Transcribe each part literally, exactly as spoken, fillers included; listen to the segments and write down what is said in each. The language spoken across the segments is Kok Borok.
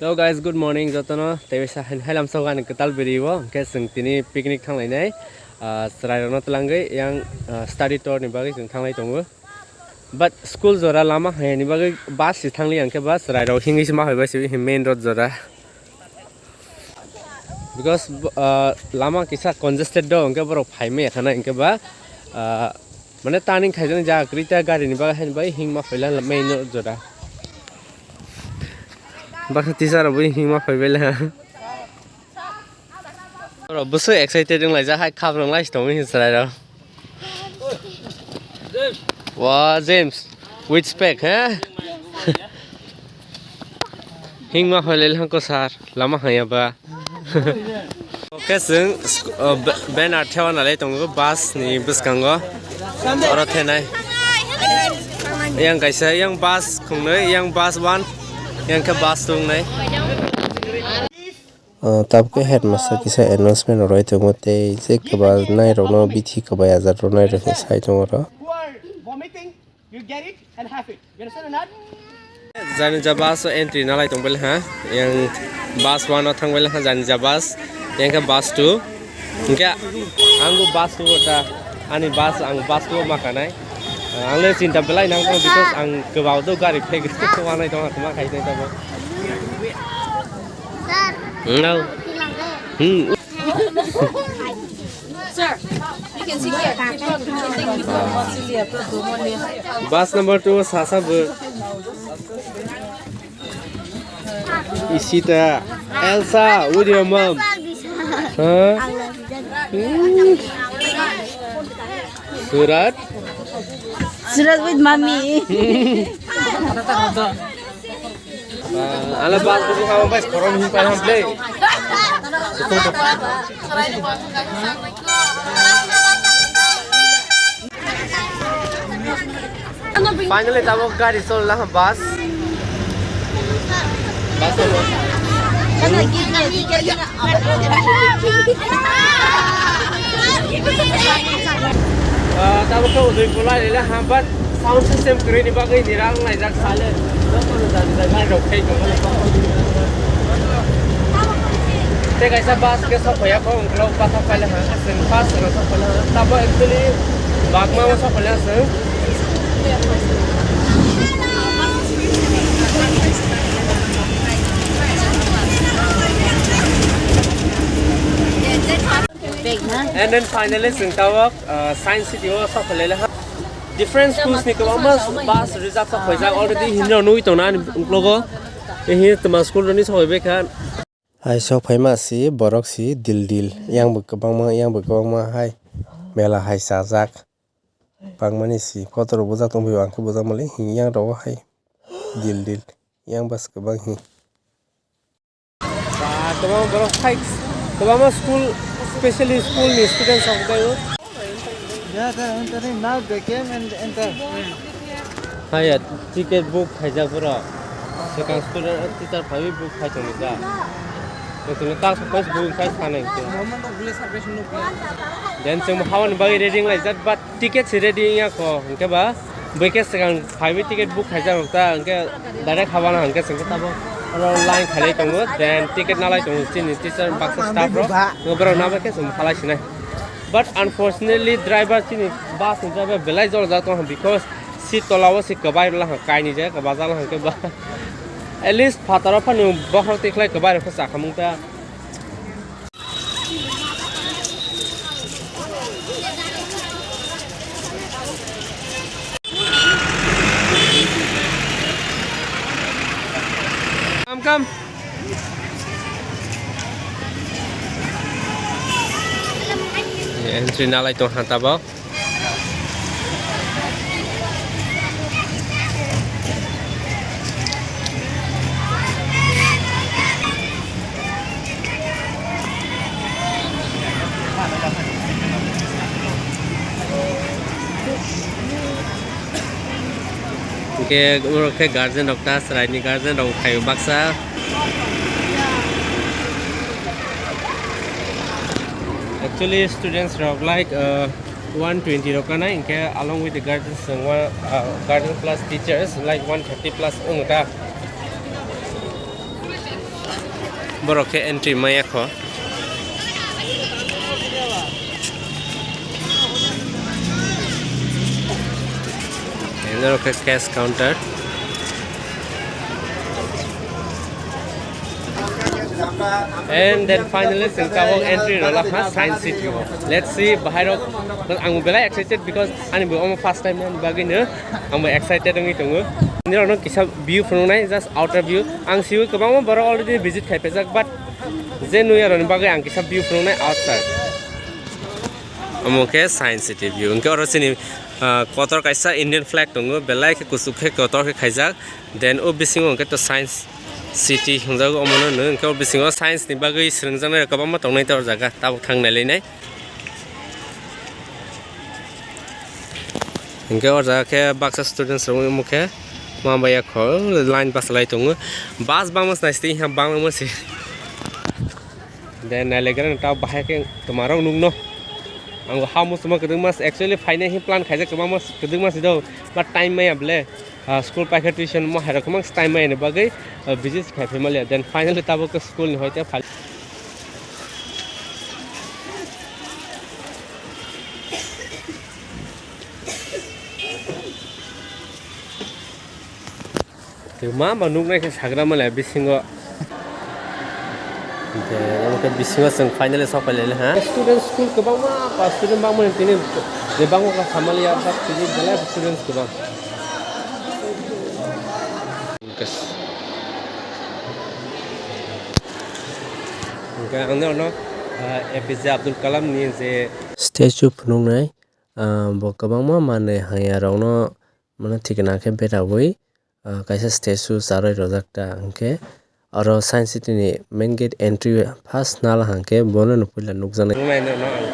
Hello guys, good morning jotono. Tei bisa hain hailam sok ani kwtal biri o. Hwnkhe chwng tini picnic thanglainai. Ah, chwrairokno twlangwi yang, ah, study tour ni bagwi chwng thanglai tongo. But school jora lama haini bagwi bus si thangli hwnkhe bus chwrairok hingwi se ma phaibai se main road jora. Because, ah, lama kisa congested do hwnkhe borok phaimaya khana hwnkhe ba, ah, mane turning khaijani jaga kwrwi ta gari ni bagwi haini bagwi hingma phaila main road jora. Baksa teacher rok bo hingma phaibai le. Oro bwswk excited wng laijak hai khap rwng lai tongo hinwi chwrai rok. Wa James, which spec, he? Hingma phai lai hangko sir, lama haya ba. Oke, chwng sku-, o, ba-, banner thewa nalai tongo bus ni bwskango. Oro thenai. Yang kaisa, yang bus khungnwi, yang bus one, yang khe bus two wngnai. O, tabuk khe headmaster kisa announcement rwlai tongo tei je kwbanai rokno bithi kwbai ajat rwnai rok sai tongo oro. You get it and have it. You understand or not? Jani ja bus o entry nalai tong bele ha. Yang bus one o thang bele ha jani ja bus. Yang khe bus two. Hingke ang bo bus two o ta. Ani bus ang bus two o ma kanai. Ang le chinta belai nang tong because ang kwbang do gari phek wanai tong ma khai tong tabo. No. Hmm. Sir, you can sit here. Bus number two, Sasa bu. Isita, Elsa, with your mom. Huh? Hmm. Surat? Surat with mommy. Ala bus buji kama bai korom hin pai ham ble. Finally tabuk gari chol la bus. Bus chol. Ah, tabuk khe Udaipur lai le ham, but sound system kwrwi ni bagwi ni rang laijak sale. Jotono jani jani lai rok khai tongo. Tei kaisa bus khe sok phaiya kho, ungkulok pathak paile ha, chwng first chwng sok phaila ha. Tabuk actually bagma o sok phaila chwng. And then finally chwng tabuk, uh, Science City o sok phailai ha. Different schools ni kwbangma bus reserve sok phaijak already, hini rok nugwi tongna ani uklogo. Tei hini twma school rokni sok phaibai kha. Hai sok phaima si borok si dil dil, yang bo kwbangma, yang bo kwbangma hai mela hai chajak. Bangmani si photo rok bujak tongphio, ang khe bujak mali, yang rogo hai dil dil, yang bus kwbang hi. Ba, kwbangma borok hai, kwbangma school, specially school ni students rok tei o. Yeah, they're entering now. They came and enter. Haya, ticket book khaijak borok. Swkang student, teacher phaiwi book khai tongwi jak. Tongwi tak book khai sanai. Then chwng hawan bagwi ready wng laijak, but ticket se ready wngya kho, hwnkhe ba bui khe swkang phaiwi ticket book khaijak rok ta, hwnkhe direct habana hwnkhe chwng khe tabuk oro line khailai tongo, then ticket nalai tongo chini teacher baksa staff rok, borok nabakhe chwng phalai sinai. But unfortunately driver chini bus ni driver belai jorajak tongkha because seat tola o se kwbai rwla kainwi je kwbajak hwnkhe ba at least phataro phano bokhorok tikhlai kwbai rokhe chakhamung ta. Come, come. Entry nalai tong kha tabok. Hwnkhe oro khe guardian rok ta chwraini guardian rok phaio baksa. Actually students rok like, uh, one twenty rok kanai, hwnkhe along with the guardians, uh, guardian plus teachers like one thirty plus wng ta. Borok khe entry maya kho. Eno khe cash counter. And then finally, chwng tabuk entry rwlak kha Science City o. Let's see, bahai rok, ang belai excited because ani bo omo first time ni bagwi no. Ang bo excited wngwi tongo. Nirokno kisa view phunuknai, just outer view. Ang siwi kwbangma borok already visit khai paijak, but je nui aroni bagwi ang kisa view phunuknai outside. Omo khe Science City view. Hwnkhe oro chini, ah, kotor kaisa Indian flag tongo, belai khe kuchuk khe kotor khe khaijak. Then o bisingo hwnkhe to Science City hwnjago omono hwno. Hwnkhe o bisingo science ni bagwi swrwngjaknai rok kwbangma tongnai ta o jaga, tabuk thang nailainai. Hwnkhe o jaga khe baksa students rok wngwi omo khe ma bai ya kho line bachalai tongo. Bus bangma se nai sidi ha bangma se. Then nailaikhe ta bahai khe twmarok nukno. Ang ha muchungma kwdwkma se actually phainai hi plan khaijak kwbangma kwdwkma se do. But time maya ble. Ah, school paikha tuition mo hai rok kwbang time maya ni bagwi, ah, busy khai phaimaliya. Then finally tabuk school ni hoite phai. Tei ma ma nuknai khe sagra male bisingo. Hwnkhe omo khe bisingo chwng finally sok pailai ha. Student school kwbangma, ba student bangmani tini je bangma kha samaliya, but tini belai students kwbang. Hwnkhe ang norokno, ah, A P J Abdul Kalam ni je statue phunuknai, ah, bo kwbangma manwi hamya rokno mano thikna khe beraui, ah, kaisa statue charwi rwjak ta hwnkhe oro Science City ni main gate entry first nala hwnkhe bono no puila nukjaknai. Nuknai no, no, ang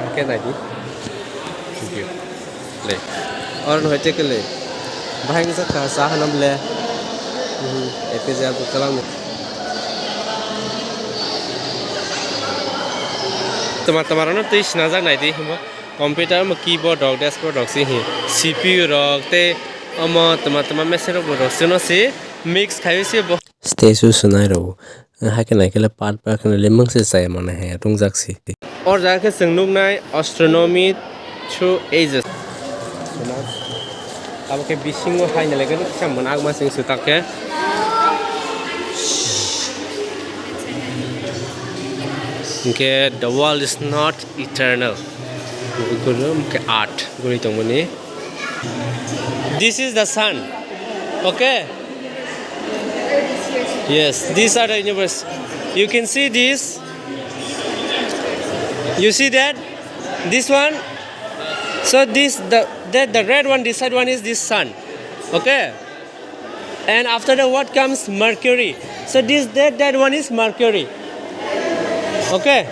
hwnkhe naidi. Thank you. Le. Oro no hoite kele. Bahai wngsa kha sa hano ble. Mhm. A P J Abdul Kalam ni. Toma toma rok no twi sinajak naidi himo. Computer omo keyboard rok, dashboard rok se hi, C P U rok tei omo twma twma machine rok bo rok se no se mix khai se bo. Statue swnai rok hai khe nai khe le part part khe le mung se chaya mane hai rung jak se. O jaga khe chwng nuknai astronomy through ages. Abo khe bisingo hai nai le khe kisa mwnakma chwng swtak khe. Hwnkhe the world is not eternal. Guru hwnkhe art guri tongmani. This is the sun. Okay? Yes, these are the universe. You can see this. You see that? This one. So this the that the red one, this side one is this sun. Okay? And after the what comes Mercury. So this that that one is Mercury. Okay?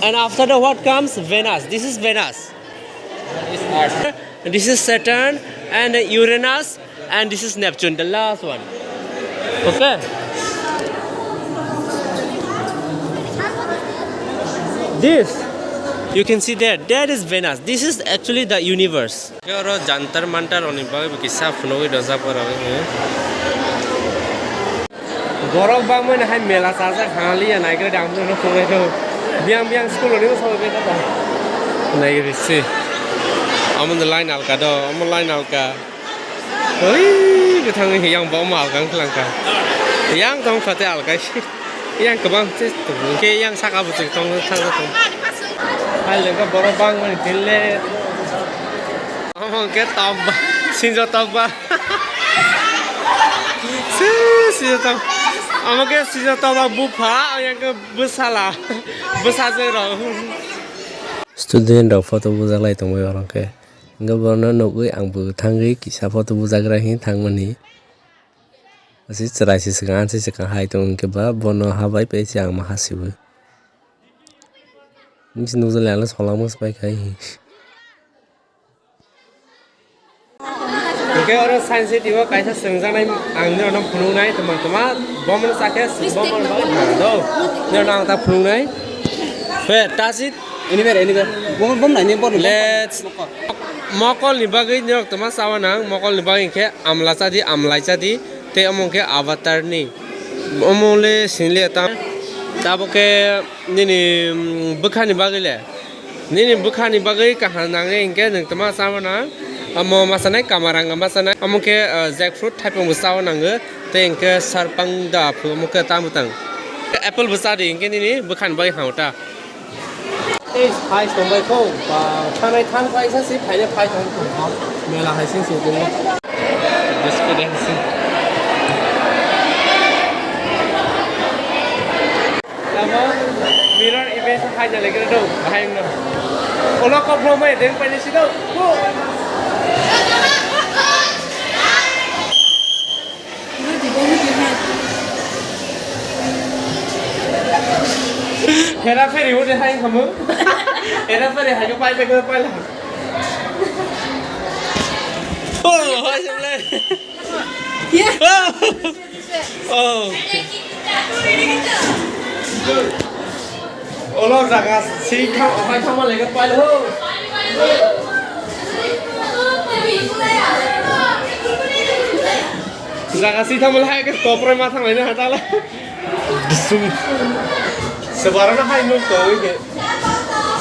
And after the what comes Venus. This is Venus. This is Saturn and Uranus and this is Neptune, the last one. Okay? This, you can see that, that is Venus. This is actually the universe. Oro Jantar Mantar oni bagwi bo kisa phunugwi dojak oro. Borok bangmani hai mela chajak haliya naigra dang phunugwi. Biyang biyang school oni bwskango beta ta. Naigri si. Omo line alka do, omo line alka. Oi, bwthang yang bo omo alka wngkha langka. Yang tong khate alka si. Yang kwbang se tong, hwnkhe yang saka bo tong thang tong. Hai lengkha borok bangmani tele. Omo hwnkhe tokba, sinjo tokba. Si, sinjo tok. Omo khe sinjo tokba bupha, yang khe bwsala, bwsajwk rok. Student rok photo bujaklai tongbai oro khe. Hwnkhe bono nugwi ang bo thangwi kisa photo bujagra hinwi thangmani. Asi chwrai se swkang, ansi swkang hai tong hwnkhe ba bono ha bai pai se ang ma ha sibo. Nisi nukjali ang solangma se pai khai. Hwnkhe oro Science City o kaisa swngjaknai ang norokno phunuknai, tongma tongma bomno chakhe bomno do norokno ang ta phunuknai. Where? Touch it. Anywhere, anywhere. Bom, bom naini, bom, bom. Let's. Mokol ni bagwi norok tongma chawa nang, mokol ni bagwi hwnkhe amla chadi, amlai chadi, tei omo hwnkhe avatar ni. Omo le sini le ta, tabuk khe nini, mm, bwkhani bagwi le. Nini bwkhani bagwi kaham nangwi hinkhe nwng tma chamano. Omo ma chanai, kamaranga ma chanai. Omo khe, ah, jackfruit thaipung bo chao nango. Tei hinkhe sarpang da phu omo khe tamo tang. Apple bo cha di hinkhe nini bwkhani bagwi hamo ta. Tei phai tongbai kho, ba, thanai than kaisa se phainai phai tong tong kho. Mela hai sing sing tong. Biscuit hai sing. Lama mirror image hai jale kena dong, bahai no. Olo kok lo mai deng pai si dong. Hera pheri ude hai khamu. Hera pheri hai pai pe ko pai la. Oh, hai sable. Oh. Olo jaga si thang, okhai thangma lege pailo ho. Jaga si thangma hai ke koproi ma thang laina hatala. Dusum. Sebarana hai nuk to ke.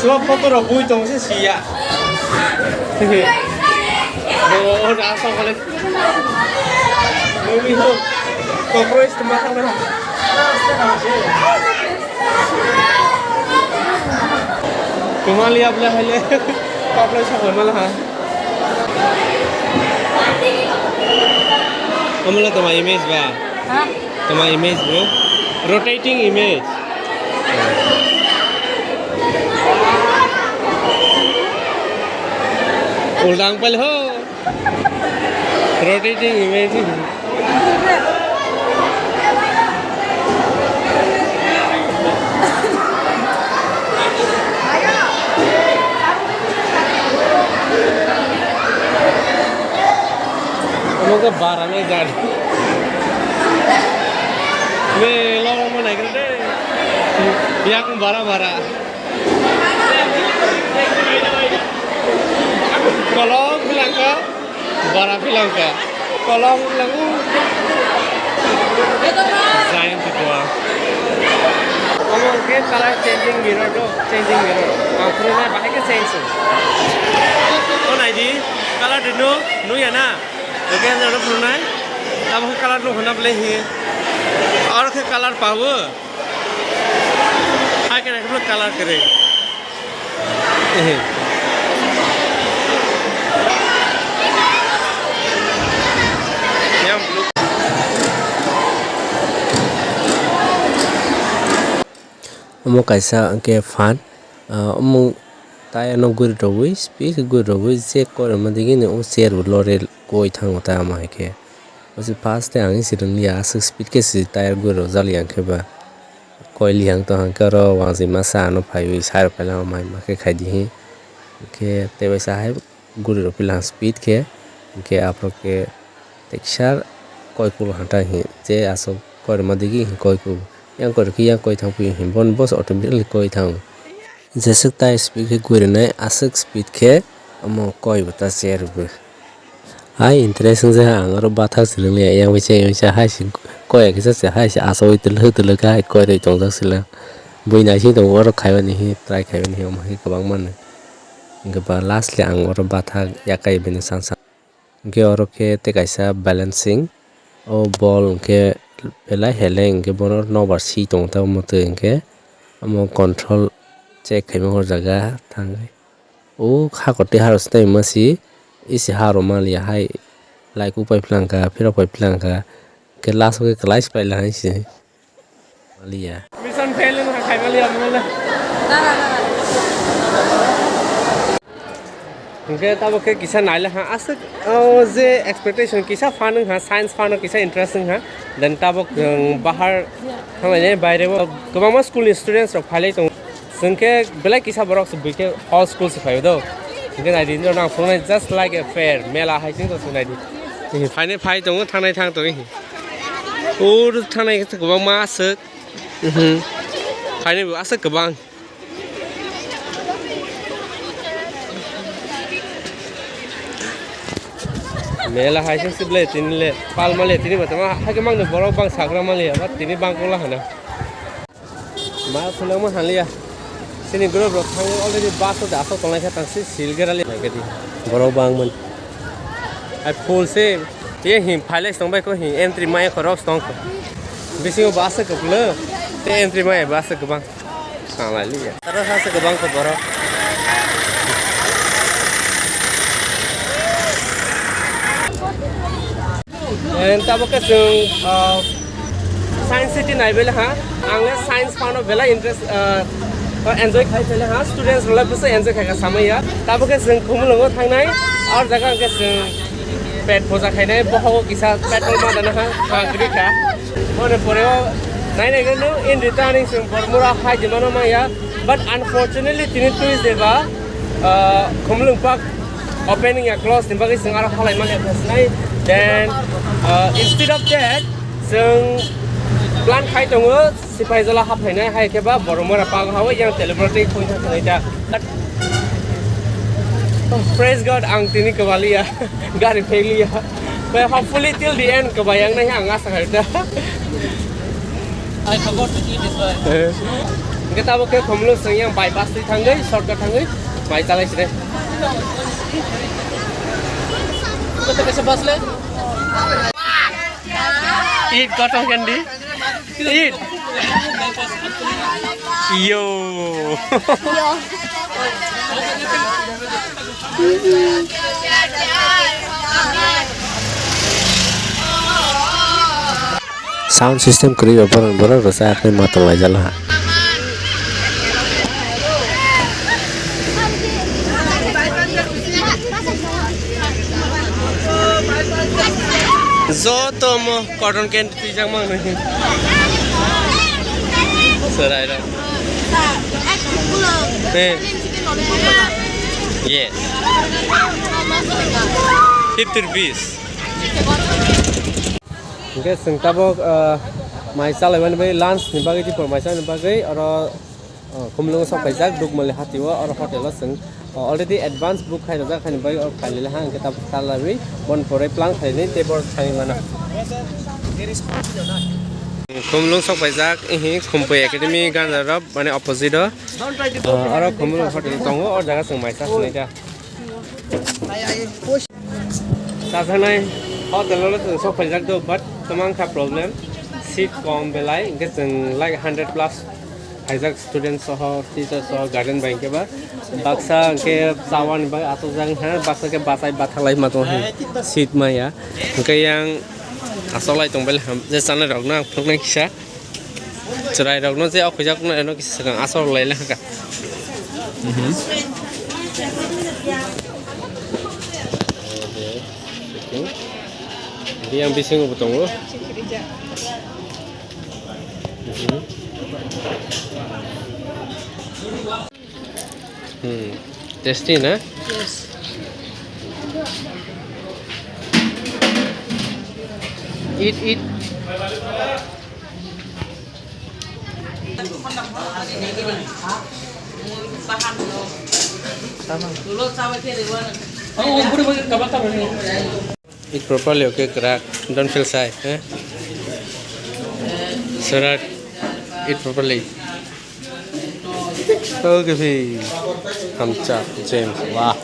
Seba photo rok bui tong se siya. Bo, oh, da sa kale. Nungni ho. Koproi se ma thang na. Kumali able hale. Koproi sa kale mala ha. Amala toma image ba. Ha? Toma image bro. Rotating image. Uldang pal ho. Rotating image. Omo khe bara nai gari. Be, lorong mo nai kre de. Yak bara bara. Kolok bilang ka. Bara philang ka. Kolong langu. Giant to dwarf. Omo hwnkhe color changing mirror do, changing mirror. Ang phunuknai bahai khe change se. O naidi, color rino nuya na? Hwnkhe ang phunuknai. Abo khe color nukho na bwlai hi? Oro khe color pawo. Hai khe naikhe color kwrwi. Ehe. Omo kaisa hwnkhe phan, ah, omo tai ano guri rwui, speed guri rwui, je koi rwma digi ni o chair bo lorwi koi thango tai omo hai khe. O se first tei ang se rwngya, aswk speed khe se tyre guro jali ang khe ba. Koi li ang tong hang khe oro wngjaima sa ano phaiwi sai rok pailama mai ma khe khai di hi. Hwnkhe tei waisa hai guri rok phi lang speed khe, hwnkhe aphuru khe teksa koi kul hanta hi je aswk koi rwma digi hi koi kul. Yang koi rwkhe yang koi thang phi hi, bono boss automatically koi thang. Jeswk tai speed khe guri nai, aswk speed khe omo koi bo ta chair bo. Hai interest wngjakha ang oro bathak se nukliya, yang bisa, yang bisa hai se koi ya kisa se hai se achaui twlwk twlwk khe hai koi rwi tongjak sila. Bui naising tongo oro khaimani hi, try khaimani hi, omo hai kwbangma no. Hwnkhe ba lastly ang oro bathak yakai bini sansa. Hwnkhe oro khe tei kaisa balancing, o ball hwnkhe belai heleng hwnkhe bono nobar si tongo ta omo twi hwnkhe omo control check khaima o jaga thangwi. O hakor twi harok se tei masi isi harok manliya hai lai kupai phlangkha phirok pai phlangkha hwnkhe last o khe kwlai se pailai hai se manliya. Mission fail wngkha khai manliya omo le. Hwnkhe tabuk khe kisa nailai ha aswk o je expectation kisa phan wngkha science phano kisa interest wngkha then tabuk chwng bahar thanglainai baire o kwbangma school ni students rok phailai tongo. Chwng khe belai kisa borok se buikhe hall school se phaiwi do. Hwnkhe naidi norok ang phunuknai just like a fair mela hai chwng tong naidi. Phainai phai tongo thangnai thang tongo. Ur thangnai khe kwbangma aswk. Phainai bo aswk kwbang. Ela hai se sible tini le pal male tini batama hake mangni borok bang sagra male aba tini bang kola hana. Ma khulangma haliya. Sini group rok thangwi already bus o da asok tongnai kha tang si sil gera le mai gadi. Borok bang man. Ai full se ye hin phailai song bai ko hin entry mai ko rok song ko. Bisingo bus se ko le. Te entry mai bus se ko bang. Salai liya. Tara sa se ko bang ko borok. And tabuk khe chwng, ah, Science City naibaila ha. Ang le science phano belai interest, ah, enjoy khai phaila ha. Students rok le bwswk enjoy khai kha samaya. Tabuk khe chwng Khumulwngo thangnai. Ar jaga hwnkhe chwng pet puja khainai. Bohogo kisa petrol ma dana ha. Ha, gri kha. Mone poreo nai nai gano in returning chwng Bormura hai di mano maya. But unfortunately tini Tuesday ba, ah, Khumulwng Park opening ya close ni bagwi chwng aro halai mani khasinai. Then, uh, instead of that, chwng plan khai tongo Sipaijala haphainai, hai khe ba Boromora pang hawi yang celebrating point thangwi ta. But, oh, praise God, ang tini kwbaliya, gari pheliya. But hopefully till the end kwbayang nai ang asa khai ta. I forgot to eat this one. Hwnkhe tabuk khe Khumulwng swngyang bypass twi thangwi, shortcut thangwi, mai chalai side. Kota kaisa bus le? Eat cotton candy. Eat. Yo. Yo. Sound system kwrwi ba borok borok rwchapnai ma tonglaijala. Joto mo cotton candy twijak manwi. Chwrairok. Hey. Yes. Fifty rupees. Hingke chwng tabok, ah, mai chalaimani bagwi lunch ni bagwi, dipor mai chalaimani bagwi oro, ah, Khumulwngo sok paijak Dukmali hatio, oro hotel o chwng, ah, already advance book khai rwjak, haini bagwi oro khailele ha hingke tabok chalaiwi bon pore plan khainai tei boro thangwi mano. Khumulwng sok paijak, ihi Khumpui Academy gandarok, mane opposite o, ah, oro Khumulwng hotel tongo, o jaga chwng mai cha sinai da. Chajaknai hotel o chwng sok paijak do, but kwmang kha problem, seat kom belai, hingke chwng like hundred plus khaijak student soho, teacher soho, guardian bai hingke ba baksa hingke chawani bai achukjak wngkha, baksa khe bachai bathalai ma tongo, seat maya, hingke yang achoklai tong belai ham je chanai rok no ang phunuknai kisa. Chwrairokno je o khuijakno eno kisa swkang aswk lai le kha. Mhm. Biyang bisingo bo tongo. Mhm. Hmm. Tasty na? Yes. Eat, eat. Eat properly, okay, kwrak. Don't feel shy, eh? Surat, eat properly. Okay, phi. Hamcha, James, wah.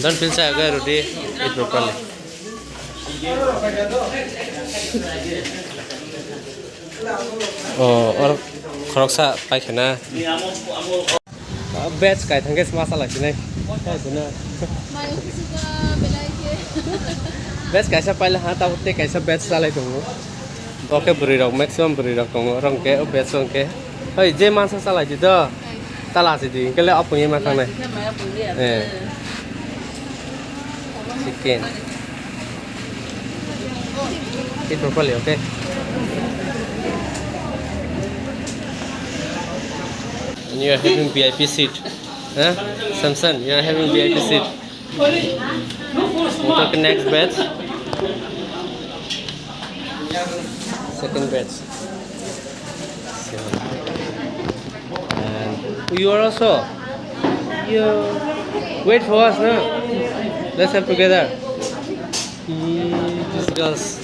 Don't feel shy, okay, Rudy? Eat properly. Oh, or khoroksa paikha na. Veg kai thangkhe ma salai sinai. Kai sina. Mayo kisi ka belai ke. Veg kaisa paila ha, tabuk tei kaisa veg salai tongo. Bo khe bwrwi rok, maximum bwrwi rok tongo, rong khe, o veg rong khe. Hoi, je mansa salai di do. Tala si di, kele apung ye ma thangnai. Eh. Chicken. Eat properly, okay? And you are having V I P seat. Huh? Samson, you are having V I P seat. Untuk next batch. Second batch. And you are also Wait for us, no? Let's have together. These girls.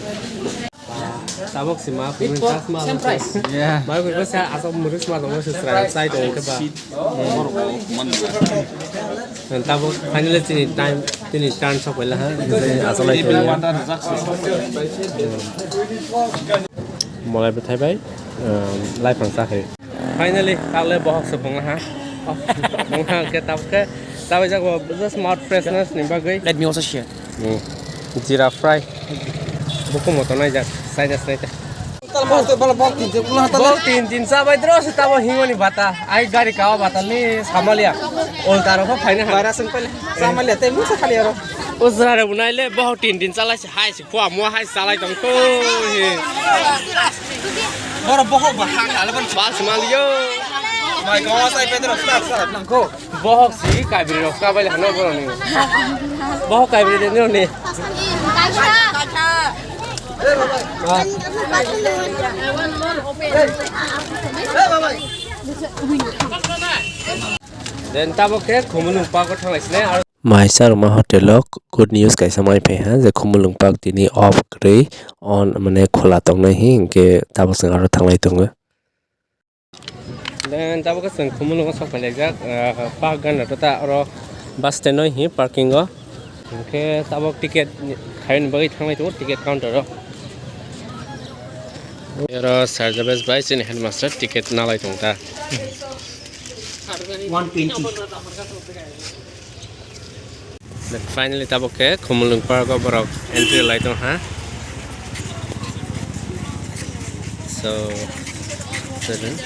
Tabok si ma, same price. Yeah. Bai bai sa asok muris ma dong sa srai sai dong ke ba. Tabok finally tini time, tini turn sok pai la ha. Asok lai. Molai bwthai bai, um, lai phang chakhai. Finally, takle bohok se bongha. Bongha ke tabke, tabai jago just mouth freshness ni bagwi. Let me also share. Hmm. Jeera fry. Buku moto nai jak, sai das nai ta. Tal mas to bala bok tin tin kula hatal. Bok tin tin chabai dro se tabo hingoni bata. Ai gari kawa bata ni samalia. Ol taro ko phaina ha. Bara sung pele. Samalia te musa khali aro. Ujra re bunai le bohok tin tin chalai se hai se khua mo hai chalai tong ko he. Boro bohok ba hang ale ban bas mal yo. Mai ko sai pedro start start nang ko. Bohok si kabri rok ka bai hano boro ni. Bohok kabri de no ni. Den tabok ke khumulung pa ko thanglai sine. Mai Charma Hotel o good news kaisa mai phai ha, je Khumulwng Park tini off kwrwi on, mane, khola tongnai hi, hinkhe tabuk chwng aro thanglai tongo. Then tabuk chwng Khumulwng o sok phailaijak, ah, park gana ta oro bus stand o hi parking o, hinkhe tabuk ticket khaina bagwi thanglai tongo ticket counter o. Oro Sir Jabez bai chini headmaster ticket nalai tong ta. One twenty. Finally, tabuk khe Khumulwng Park o borok entry lai tong ha. So, seven.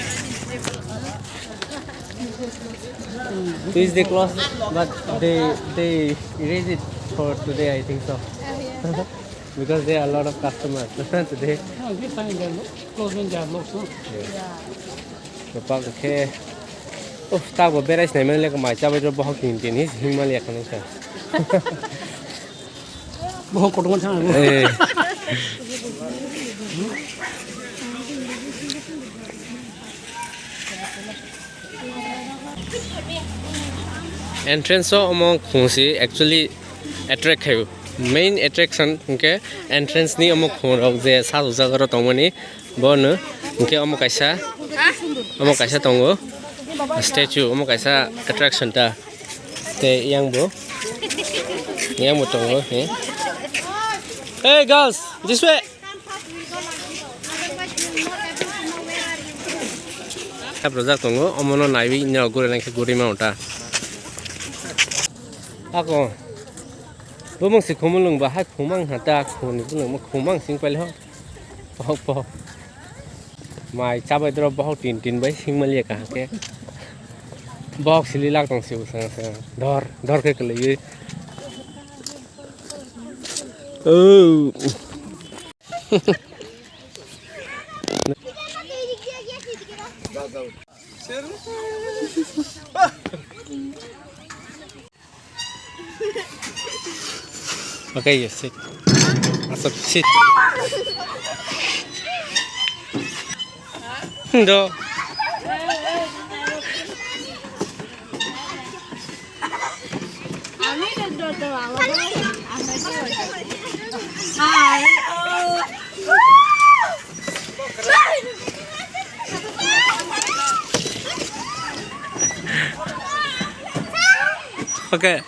Tuesday close, but they, they erase it for today, I think so. Because there are a lot of customers today. No, this time they are lo-, closing, they are locked, no? Yes. Bebak khe, oh, tabuk berai sinai mani le mai chabai rw bohok tin tin hi himma le yakha nang kha. Bohok kotorma thang. Eh. Entrance o omo khungsi actually attract khaio. Main attraction hwnkhe entrance ni omo khungrok je sajokjak oro tongmani. Bono hwnkhe omo kaisa, omo kaisa tongo statue, omo kaisa attraction ta. Tei yang bo, yang bo tongo, he. Hey girls, this way. Rojak tongo, omono naiwi nini rok guri nai khe guri mano ta. Ako, bumung si Khumulwng ba hai khumang ha ta, khumni bumung khumang sing paile ho. Pok, pok. Mai chabai doro bohok tin tin bai sing mali kaham khe. Bohok sili lak tong sibo sanga sanga. Dor, dor khe kwlaiwi. Oh. Okay, yes, sit. Asap, sit. Do. Okay.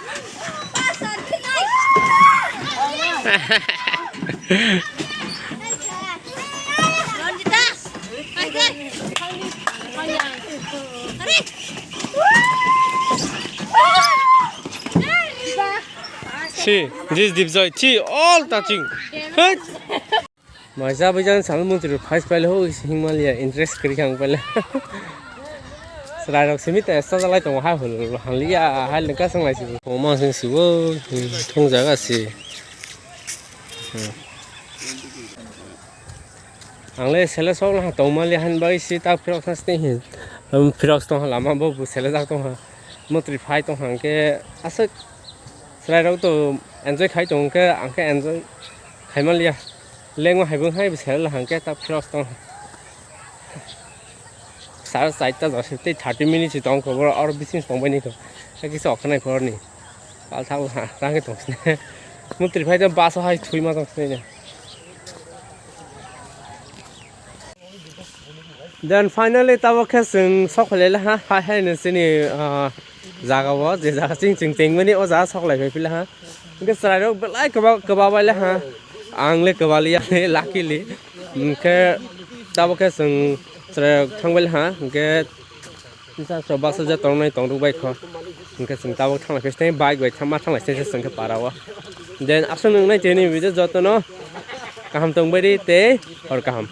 See, this Dipjoy, see, all touching. Hey. Maisa bai jang sal muntri phais paile ho hingmaliya interest kri khang paile. Srai rok simi ta esta jalai tongo ha hul hangliya ha lengka sanglai si. Oma sing sibo thung jaga si. Ang le sele sok na tong mali han bai si ta phirok sa ste hin. Phirok tong lama bo bu sele jak tong ha. Muntri phai tong hang ke aswk srai rok to enjoy khai tong ke ang ke enjoy khai maliya. Lengma hai bwng hai bwsai la hangke ta phirok tong. Sar saita jose tei thirty minutes tong ko boro oro bising tong bai ni ko. Hakhe se okhanai phorni. Pal thang ha, rang tong sini. Mutri phai de bus hai thui ma tong sini. Then finally tabo khe chwng sok phai lai ha, hai hai no sini, ah, jaga o, je jaga chwng chwng tengmani o jaga sok lai phai phila ha. Hwnkhe chwrai rok belai kwba, kwba bai le ha. Ang le kwba liya le, luckily. Hwnkhe tabo khe chwng chwrai rok thang bai le ha. Hwnkhe Kisa so bus ja tongnai tongduk bai kho. Hwnkhe chwng tabuk thanglai phi se bike bai thamma thanglai se chwng khe para o. Then aswk nung nai tini video jotono kaham tong bai di tei hor kaham.